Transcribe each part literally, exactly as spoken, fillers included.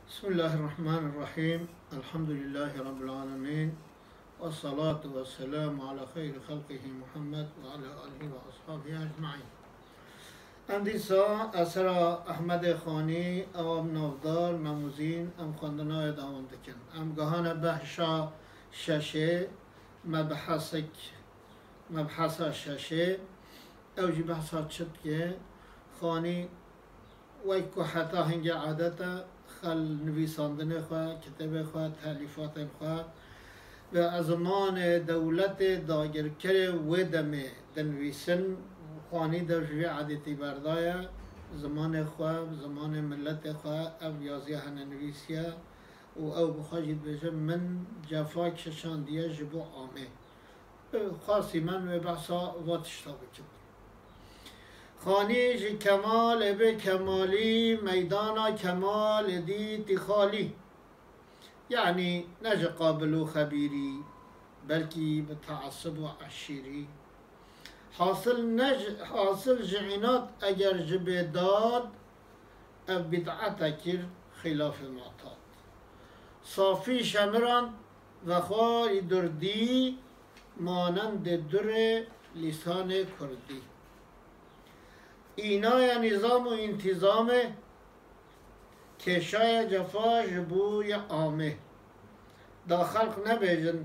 بسم الله الرحمن الرحيم. الحمد لله رب العالمين. والصلاة والسلام على خير خلقه محمد وعلى آله وأصحابه أجمعين. Em dîsa esera Ehmedê Xanî, ew em navdar, Memûzîn, em xwendinayê dewam dikin. Em gihane behşa şeşê, mebhesik, mebhesa şeşê, ew jî behsa çi dike? Xanî, wek ku heta hingê adet e, xel nivîsandinê xwe, kitêbê xwe, telîfatên xwe bi zimanê dewletê dagirkerê wê demê dinivîsin. Xanî dev ji vê adetî berdaye, zimanê xwe, zimanê miletê xwe ev yaziya hene nivîsiye û ew bi xwe jî dibêje, min cefa kişandiye ji bo amê. Xwestî min wê behsa va tişta bikim. Xanî ji kemalê bê kemalî, meydana kemalê dîtî xalî. Yanî ne ji qabil û xebîrî, belkî bi teesib û eşîrî. Hasil ne ji, hasil ji înat eger ji bê dad, ev bid'ete kir xîlafê matat. Safî şemiran vexwarî durdî, manendê durê lîsanê kurdî. Înaya nîzam û întîzamê, kêşaya cefa ji bo ye amê. Da xelq nebêjin,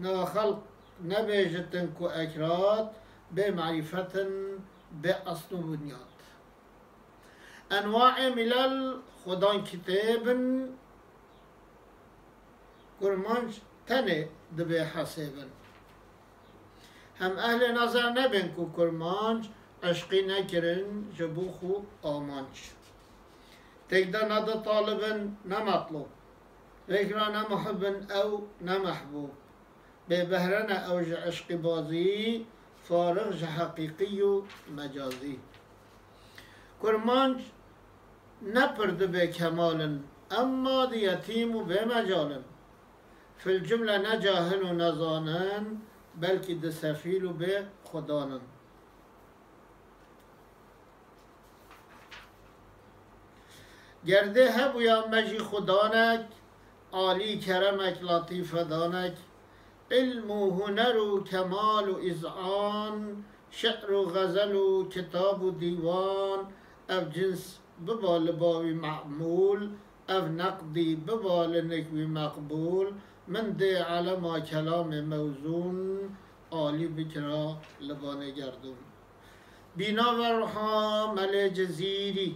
na xelq nebêjitin ku ekrat bê merîfetin, bê esl û bunyat. Enwaê milel xudan kitêbin, kurmanc tenê dibê hesêbin. Hem ehlê nezer nebên ku kurmanc eşqî nekirin ji bo xwe amanc. Têkde nede talibin ne metlob, vêkra ne muhibin ew ne mehbûb. Bêbehre ne ew ji eşqîbazî, farix ji heqîqî û mecazî. Kurmanc ne pir dibê kemal in, emma di yetîm û bêmecal in. Fil cumle ne cahil û nezanin, belkî di sefîl û bê xudan in. Ger dê hebûya me jî xudanek, alî keremek, latîfedanek, ilm û huner û kemal û îzan, şi'r û xezel û kitab û dîwan, ev cins biba li ba wî me'mûl, ev neqdî biba li nik wî meqbûl, min dê elema kelamê mewzûn, alî bikira li banê gerdûn. Bîna ve ruha Melê Cizîrî,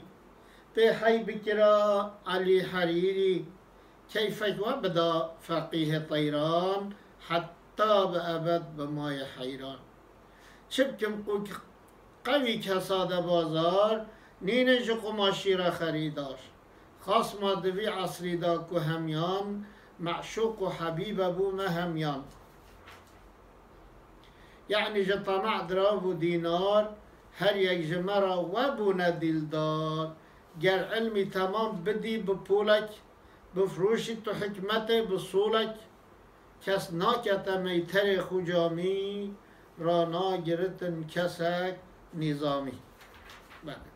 pê hey bikira Elî Herîrî, keyfek we bida feqîhê teyran, heta bi ebed bi mayê heyran. Çi bikim qûk qewî kesade bazar, nîne ji qumaşî re xerîdar. Xasma di vî esrî de ku hemiyan, meşûq û hebîbe bû me hemiyan. Yanî ji teme dirav û dînar, her yek ji me re we bûne dîldar. Ger ilmî temam bidî bi pûlek, bifroşî tu hikmetê bi solek, kes nakete meyterê xwe camî, ranagiritin kesek nîzamî. Belê.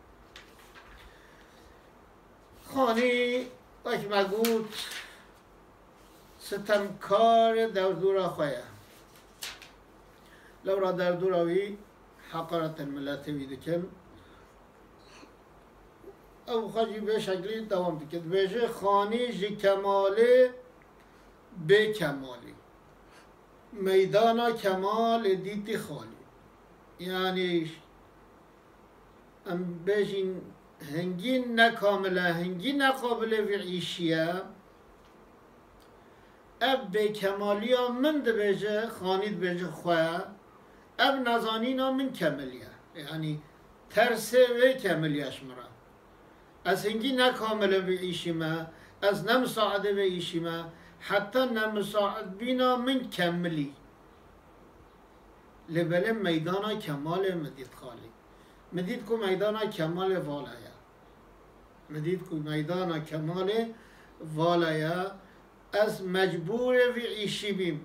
Xanî, wek me got, sitemkarê derdora xwe ye. Lewra derdora wî heqaretên miletê wî dikin. Ew xwe jî vê şeklî dewam dike. Dibêje, Xanî ji kemalê bê kemalî. Meydana kemalê dîtî xalî. Yanî em bêjin hingî nekamil e, hingî neqabilê vî îşî ye. Ev bêkemaliya min dibêje, Xanî dibêje xwe, ev nezanîna min kemiliye. Yanî tersê wê kemiliye ji min re. Ez hingî nekamil im vî îşî me, ez ne misaidê vê îşî me, heta nemisaidbîna min kemilî. Lê belê meydana kemalê min dît xalî. Min dît ku meydana kemalê vala ye. Min dît ku meydana kemalê vala ye. Ez mecbûrê vî îşî bîm.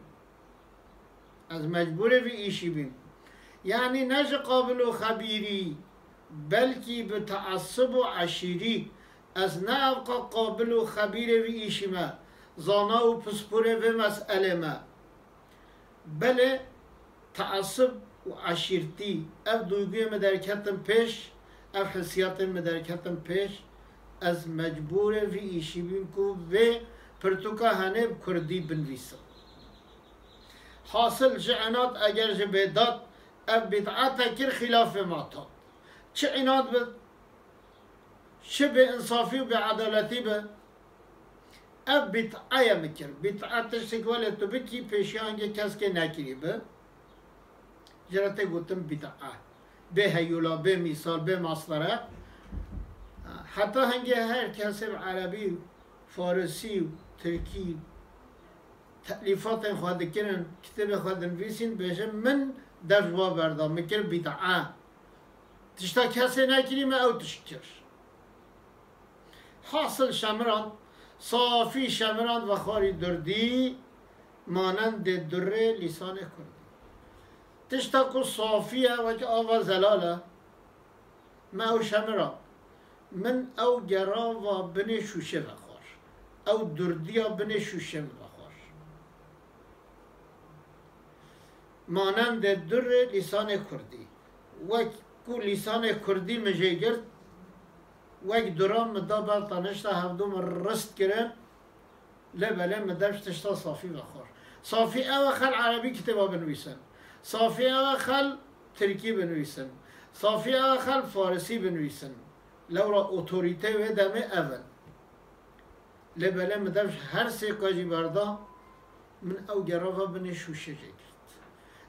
Ez mecbûrê vî îşî bîm. Yanî ne ji qabil û xebîrî, belkî bi teessub û eşîrî. Ez ne evqa qabil û xebîrê vî îşî me, zana û pisporê vê meselê me. Belê teasib û eşîrtî, ev duyguyê min derketin pêş, ev hissiyatên min derketin pêş, ez mecbûrê vî îşî bîm ku vê pirtûka henê bi kurdî binivîsim. Hasil ji enat eger ji bêdat ev bîd'ete kir xîlafê ma tat. Çi înad bi, çi bêinsafî û bêedaletî bi, ev bîd'e ye min kir. Bîd'e tiştek welê tu bikî pêşiya hingê keskê nekirî bi. Ji re tê gotin bîd'e. Bê heyûla, bê mîsal, bê mastere. Heta hingê her kesê bi erebî û farisî û tirkî telîfatên xwe dikirin, kitêbê xwe dinivîsîn, bêjin min dev ji wa berda, min kir bîd'e. Tişta kesê nekirî, me ew tişt kir. Hasil şemirand, safî şemirand vexwarî durdî, manendê durê lîsanê kurdî. Tişta ku safî ye, weke ava zelal e, me ew şemirand. Min ew gerava binê şûşê vexwar. Ew durdiya binê şûşê min vexwar. Manendê durê lîsanê kurdî. Wek ku lîsanê kurdî min jê girt, wek duran min da ber tenişta hevdû min rist kirin, lê belê min dev ji tişta safî vexwar. Safî ew e xel erebî kitêba binivîsin. Safî ew e xel tirkî binivîsin. Safî ew e xel farisî binivîsin. Lewra otorîteyê wê demê ev in. Lê belê min dev ji her sê ka jî berda, min ew gerava binê şûşê jê girt.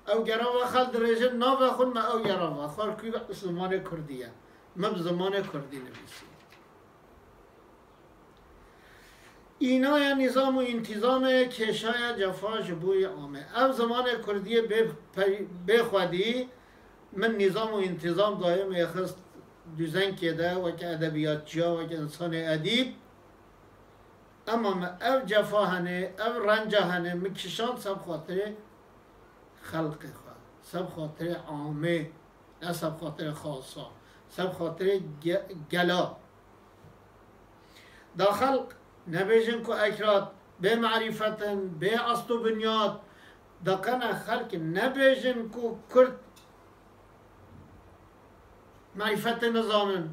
Ew gerava xel dirêjin navê xwe, me ew gerava xwar ku bi zimanê kurdî ye. Me bi zimanê kurdî nivîsî. Înaya nîzam û întîzamê kêşaya cefa ji bo yê amê. Ev zimanê kurdiyê bê pey-, bê xwedî min nîzam û întîzam dayê min xist dûzenkê de weke edebiyatçiya, weke însanê edîb. Ema me ev cefa hene, ev renca hene, min kişand seb xatirê xelqê xwe, seb xatirê amê, ne seb xatirê xasa, seb xatirê ge-, gela. Da xelq nebêjin ku ekrat bê marîfet in, bê asl û binyat, da qene xelk nebêjin ku kurd marîfetê nizanin,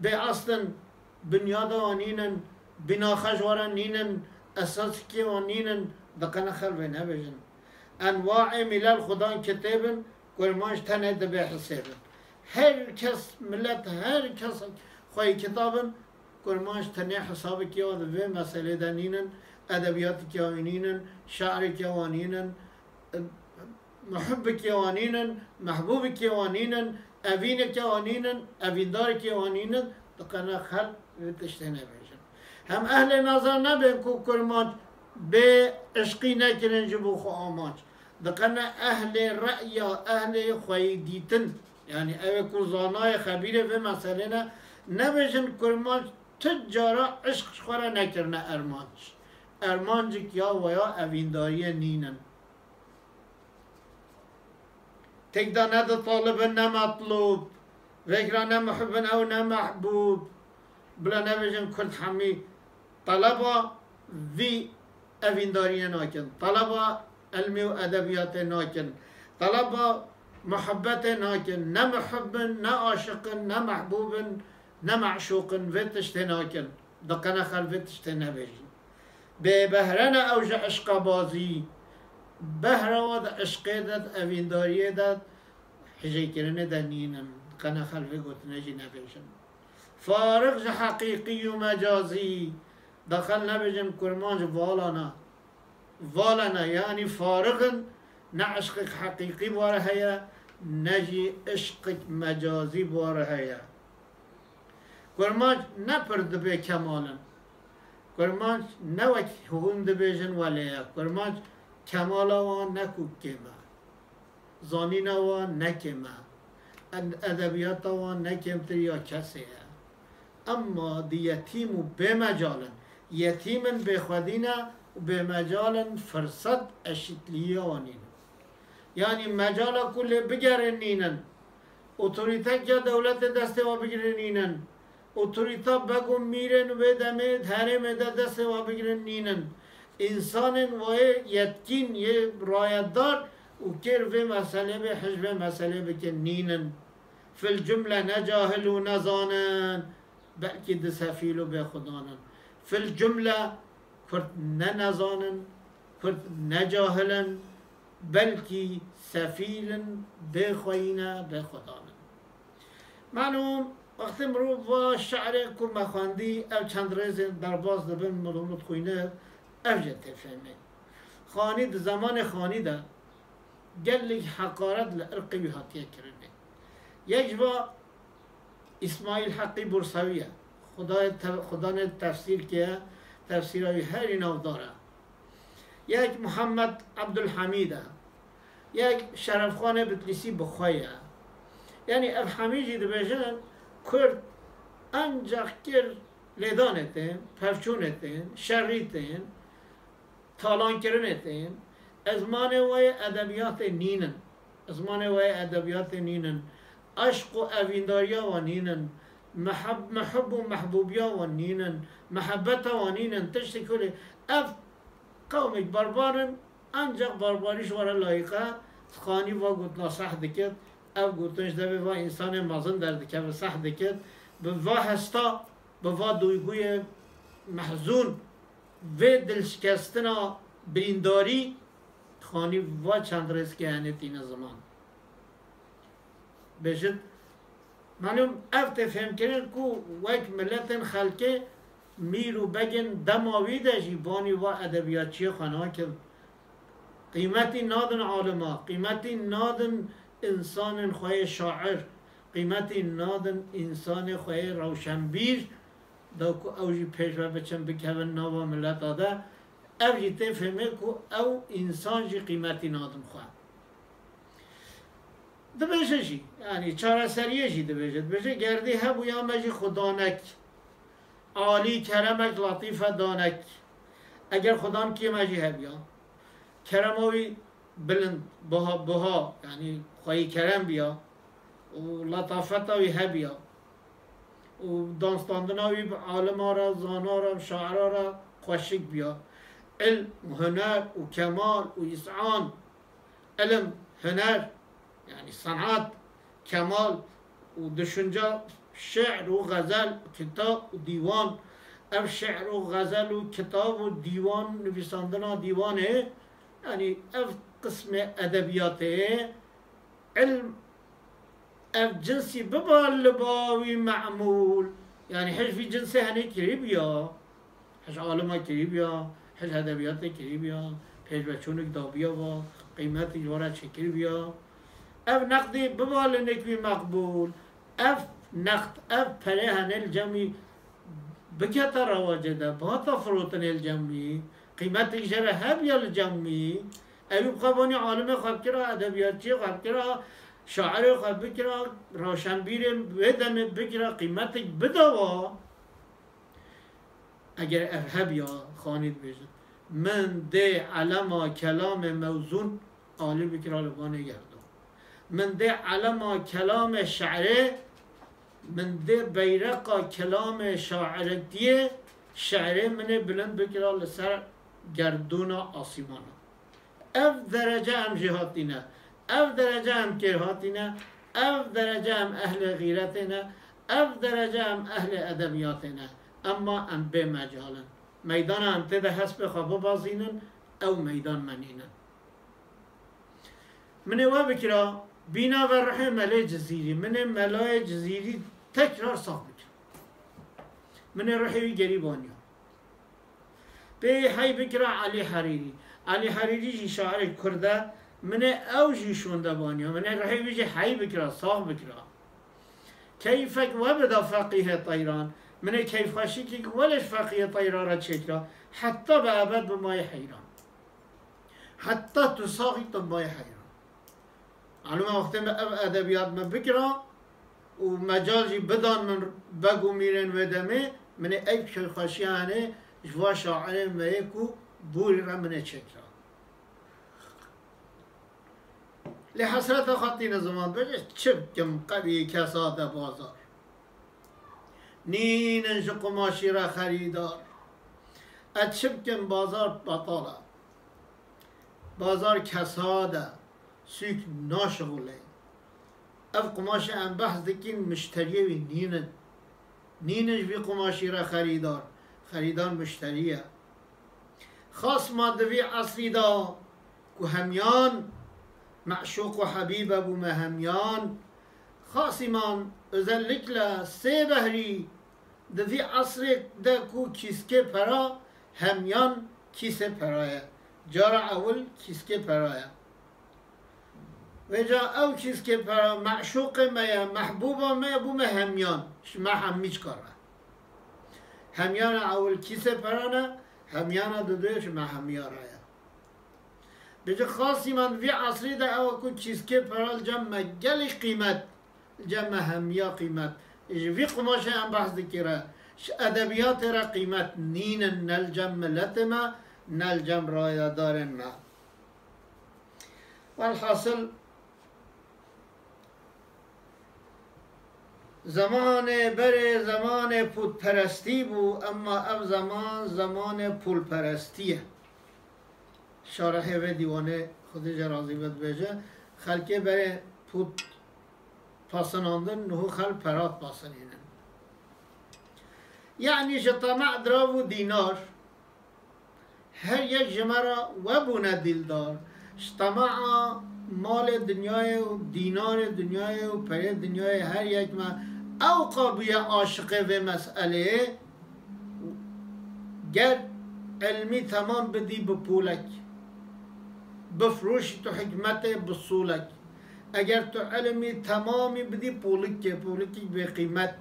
bê asl in, binyada wan nînin, bînaxa ji we re nînin, esasîkê wan nînin, da qene xelk vê nebêjin. Enwaê mîlel xudan kitêb in, kurmanc tenê dibê hisêb in. Her kes, milet, her kes xweyî kitab in, kurmanc tenê hesabekî ya di vê meselê de nînin, edebiyatîkê ya wî nînin, şi'rêkê ya wan nînin, muhibbekê wan nînin, mehbûbekê wan nînin, evînekê wan nînin, evîndarekê wan nînin, diqene xelk vê tiştê nebêjin. Hem ehlê nazar nebên ku kurmanc bê eşqî nekirin ji bo xwe amanc. Diqene ehlê re'ya, ehlê xweyî dîtin, yanî ew ê ku zanayê xebîrê vê meselê ne, nebêjin kurmanc tu cara eşq ji xwe re nekirine ermanc. Ermancik ya weya evîndariyê nînin. Têkda ne di talib in ne metlûb, vêkra ne muhib in ew ne mehbûb. Bila nebêjin kurd hemî taleba vî evîndariyê nakin. Taleba ilmî û edebiyatê nakin. Taleba muhibbetê nakin. Ne muhib in, ne aşiq in, ne mehbûb in, ne me'şûq in. Vê tiştê nakin. Diqene xelk vê tiştê nebêjin. Bê behre ne ew ji eşqa bazî. Behra wa di eşqê de, di evîndariyê de, hijêkirinê de nînin. Qene xelk vê gotinê jî nebêjin. Farix ji heqîqî û mecazî. Da xelk nebêjin kurmanc vala ne. Vala ne, yanî farix in, ne eşqek heqîqî bi wa re heye, ne jî eşqek mecazî bi wa re heye. Kurmanc ne pir dibê kemal in. Kurmanc ne wek hûn dibêjin welê ye. Kurmanc kemala wan ne ku kêm e. Zanîna wan ne kêm e. Ed-, edebiyata wan ne kêmtir ya kesê ye. Emma di yetîm û bêmecal in. Yetîm in, bêxwedî ne û bêmecal in, firset eşîtlîya wan nînin. Yanî mecala ku lê bigerin nînin. Otorîtek ya dewletê destê wan bigire nînin. Otorîta beg û mîrên wê demê di herêmê de destê wan bigirin nînin. Însanên wayê yetkîn yê rayetdar û kêr vê meselê bê, hej vê meselê bikin nînin. Fil cumle ne cahil û nezanin, belkî di sefîl û bêxudan in. Fil cumle Kurd ne nezanin, Kurd ne cahil in, belkî sefîl in, bêxweyî ne, bêxudan in. Malûm, wextê mirov va şi'rê ku me xwendî, ev çend rêzên derbas dibin, mirov dixwîne, ev jî tê fêmê. Xanî, di zemanê Xanî de gelek heqaret li irqê wî hatiye kirinê. Yek ji va Îsmaîl Heqî Bursewî ye. Xwedayê te-, Xudanê tefsîr keye, tefsîra wî herî navdar e. Yek Muhammed Ebdulhemîd e. Yek Şerefxanê Bitlîsî bi xwe ye. Yanî ev hemî jî dibêjin, Kurd ancaq kir lêdanê tên, pevçûnê tên, şerî tên, talankirinê tên. Ezmanê wê edebiyatê nînin. Ezmanê wê edebiyatê nînin. Eşq û evîndariya wan nînin. Meheb-, mehub û mehbûbiya wan nînin. Mehebeta wan nînin. Tiştê kulê. Ev qewmek barbar in. Ancaq barbarî ji we re layîq e. Xanî va gotina seh dikit. Ev gotin ji devê va însanê mezin derdikeve, seh dikit. Bi va hesta, bi va duyguyê mehzûn, vê dilşikestina birîndarî, Xanî va çend rêzkê henê tîne ziman. Bêjin, malûm, ev tê fêmkirin ku wek miletên xelkê, mîr û begên dema wî de jî banî va edebiyatçiyê xwe nakin. Qîmetî nadin alima, qîmetî nadin însanên xwe yê şair, qîmetî nadin însanê xwe yê rewşenbîr, da ku ew jî pêş ve biçin, bikevin nava mileta de. Ev jî tê fêmê ku ew însan jî qîmetî nadin xwe. Dibêje jî, yanî çareseriyê jî dibêje. Dibêje, gerdî hebûya me jî xudanek, alî keremek latîfe danek. Eger xudan kê me jî hebiya, kerema wî bilind, buha, buha, yanî xweyî kerem biya û letafeta wî hebiya û danstandina wî bi alima re, zana re, bi şaira re xweşik biya. Ilm, huner û kemal û îzan, ilm, huner, yanî sanat, kemal û düşünce, şi'r û xezel, kitab û dîwan. Ev şi'r û xezel û kitab û dîwan, nivîsandina dîwanê, yanî ev qismê edebiyatê, ilm, ev cinsî biba li ba wî me'mûl, yanî hej vî cinsê henê kirî biya, hej alima kirî biya, hej edebiyatê kirî biya, pêşveçûnik dabiya va, qîmetî ji we re çêkirî biya. Ev neqdî biba li nik wî meqbûl, ev neqd, ev perê henê li cem wî bikete rewacê de, bihata firotinê li cem wî, qîmetik jê re hebiya li cem wî, ew bi xwe banî alimê xwe bikira, edebiyatçiyê xwe bikira, şairê xwe bikira, roşenbîrê wê demê bikira, qîmetik bida wa. Eger ev hebiya, Xanî dibêjin, min dê elema kelamê mewzûn alî bikira li banê gerdûn. Min dê elema kelamê şi'rê, min dê beyreqa kelamê şairetiyê, şi'rê min ê bilind bikira li ser gerdûna asîmana. Ev derece em jêhatî ne, ev derece em kêrhatî ne, ev derece em ehlê xîretê ne, ev derece em ehlê edebiyatê ne. Emma em bê mecal in. Meydana em tê de hespê xwe bibazînin, ew meydan me nînin. Min ê we bikira, bîna ve ruhê Melê Cizîrî, min ê Melayê Cizîrî tekrar sax bikir. Min ê ruhê wî gerî baniya. Pê hey bikira Elî Herîrî. Elî Herîrî jî şairê kurd e. Min ê ew jî şûnde baniya. Min ê ruhê wî jî hey bikira, sax bikira. Keyfek we bida feqîhê teyran. Min ê keyfxweşîkek welê ji feqîhê teyran re çêkira. Heta be ebed bimayê heyran. Heta tu saxî tu bimayê heyran. Malûm e wextê me ev edebiyat me bikira û mecal jî bidan min beg û mîrên wê demê, min ê ev kêfxweşiya henê ji va şairên me yê ku borî re min ê çêkira. Lê hesreta xwe tîne ziman, bêje çi bikim, qevî kesa de bazar. Nînin ji qumaşî re xerîdar. Ez çi bikim, bazar betal e. Bazar kesad e. Sûk naşixulê. Ev qumaşê em behs dikîn, mişteriyê wî nînin. Nînin ji vî qumaşî re xerîdar. Xerîdar mişterî ye. Xasma di vî esrî de ku hemiyan meşûq û hebîb e, bûme hemiyan. Xasîman, özellikle sê behrî di vî esrê de ku kîskê pera hemiyan kîsê pera ye. Cara ewil kîskê pera ye. Vêca ew kîskê pera meşûqê me ye, mehbûba me ye, bûme hemiyan. Ji me hemî çika re. Hemiyana ewil kîsê pera ne, hemiyana duduyê ji me hemiya re ye. Bêje xasîman vî esrî de ew ku kîskê pera li cem me gelî qîmet, li cem me hemiya qîmet. Ji vî qumaşê em behs dikî re, ji edebiyatê re qîmet nînin, ne li cem miletê me, ne li cem rayedarên me. Welhasil, zemanê berê zemanê pûtperestî bû, emma ev zeman zemanê pûlperestî ye. Şarihê vê dîwanê, Xwedê jê razî be, dibêje, xelkê berê pût pasinandin, niho xelk perat pasinînin. Yanî ji temaê dirav û dînar, her yek ji me re webûne dîldar. Ji temaê malê dinyayê û dînarê dinyayê û perê dinyayê her yek me ewqa bûye aşiqê vê meseleyê. Ger ilmî temam bidî bi pûlek, bifroşî tu hikmetê bi solek. Eger tu ilmî temamî bidî pûlikê, pûlikî bêqîmet.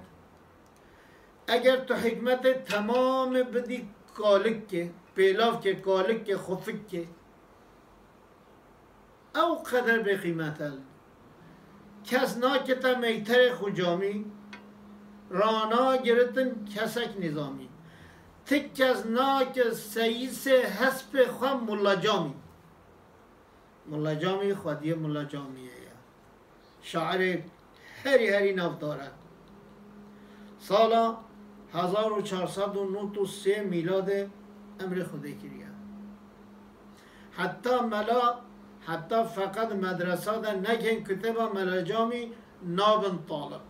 Eger tu hikmetê temamê bidî kalikê, pêlavkê, kalikê, xufikê, ew qeder bêqîmet e. Kes nake te meyterê xwe camî, rana giritin kesek nizamî. Ti kes nake seyîsê hespê xwe mulla camî. Mulla Camî xwediyê Mulla Camiyê ye. Şairê herî herî navdar e. Sala hezar û çar sed û nod û sê mîladê emrê Xwedê kiriye. Heta mela, heta feqet medresa de nekên kitêba Mela Camî nabin talib.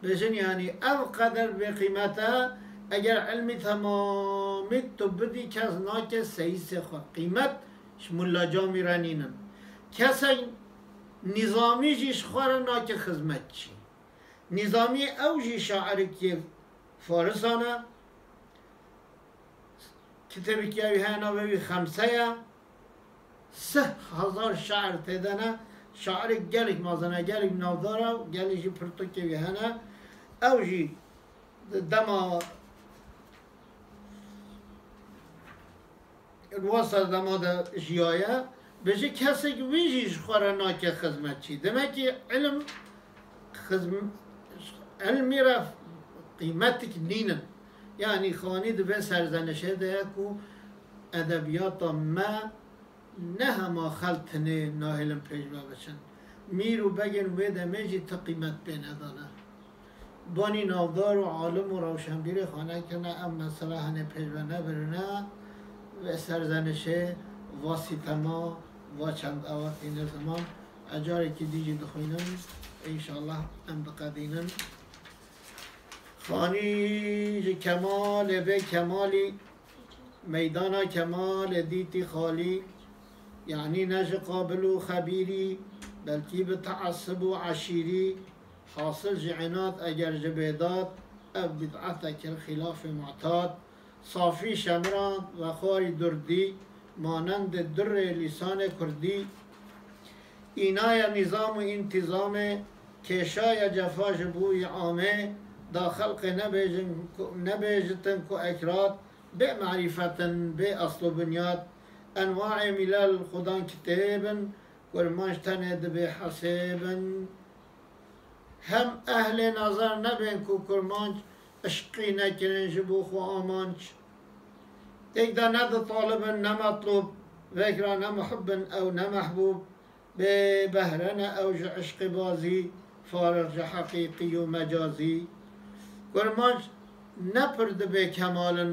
Bêjin, yanî ev qeder bêqîmet e, eger ilmî temamî tu bidî, kes nake seyîsê xwe. Qîmet ji Mulla Camî re nînin. Kesek nîzamî jî ji xwe re nake xizmetçî. Nîzamî ew jî şairikê farisan e. Kitêbekî wî heye, navê wî Xemse ye. Sih hezar şair tê de ne. Şairê gelek mezin e, gelek navdar e, gelek jî pirtûkê wî hene. Ew jî di dema wasa dema de jiyaye. Bêje kesek wî jî ji xwe re nake xizmetçî. Demekî ilim xizm-, ilmî re qîmetik nînin. Yanî Xanî di vê serzenişê de ye ku edebiyata me ne hema xelk tinê nahêlin pêş ve biçin. Mîr û begên wê demê jî ti qîmet pê nedane. Banî navdar û alim û rewşenbîrê xwe nekirine, ev mesele henê pêş ve nebirine. Vê serzenişê, va sîtema, va çend ewa tîne ziman. Ez carekî dî jî dixwînim. Înşallah em diqedînin. Xanî ji kemalê bê kemalî, meydana kemalê dîtî xalî, yanî ne ji qabil û xebîrî, belkî bi teesib û eşîrî, hasil ji înat eger ji bêdad, ev bid'ete kir xîlafê mu'tad, safî şemirand vexwarî durdî, manendê durrê lîsanê kurdî. Înaye nîzam û întîzamê, kêşaye cefa ji bo wî amê, da xelqê nebêjin ku, nebêjitin ku ekrad, bê merîfet in, bê esl û binyat. Enwaê mîlel xudan kitêb in, kurmanc tenê dibê hesêb in. Hem ehlê nazar nebên ku kurmanc, işqî nekirin ji bo xwe amanc. Têk de ne di talib in, ne metlûb, vekra ne muhib in ew ne mehbûb. Bê behre ne ew ji işqê bazî, fariq ji heqîqî û mecazî. Kurmanc ne pir di bêkemal in,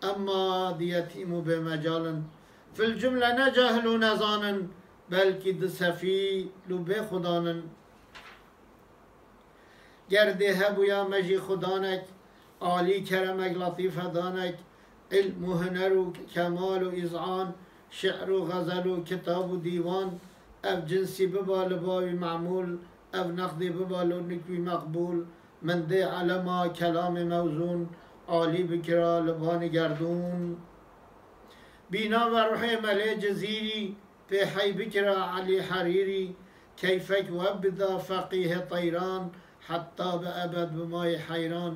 emma di yetîm û bêmecal in. Fil cumle ne cahil û nezan in, belkî di sefîl û bêxudan in. Ger dê hebûya me jî xudanek, alî keremek, latîfedanek, ilm û huner û kemal û îzan, şi'r û xezel û kitab û dîwan, ev cinsî biba li ba wî memûl, ev neqdî biba li nik wî meqbûl, min dê elema kelamê mewzûn, alî bikira li banî gerdûn. Bîna ve ruhê Melê Cizîrî, pê hey bikira Elî Herîrî, keyfek we bida feqîhê teyran, heta bi ebed bimayî heyran.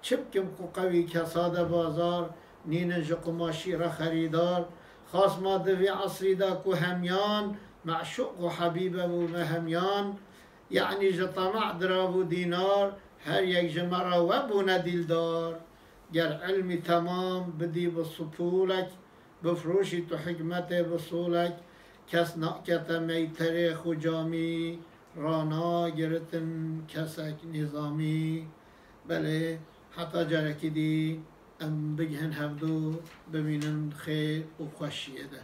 Çi bikim ku qewî kesa de bazar, nînin ji qumaşî re xerîdar. Xasma di vî esrî de ku hemyan, meşûq û hebîb e bû me hemyan. Yanî ji temax dirabû dînar, her yek ji me re we bûne dîldar. Ger ilmî temam bidî bi supûlek, bifroşî tu hikmetê bi solek, kes nakete meyterê xwe camî, ranagiritin kesek nîzamî. Belê, heta carekî dî em bigihin hevdû, bimînin xêr û xweşiyê de.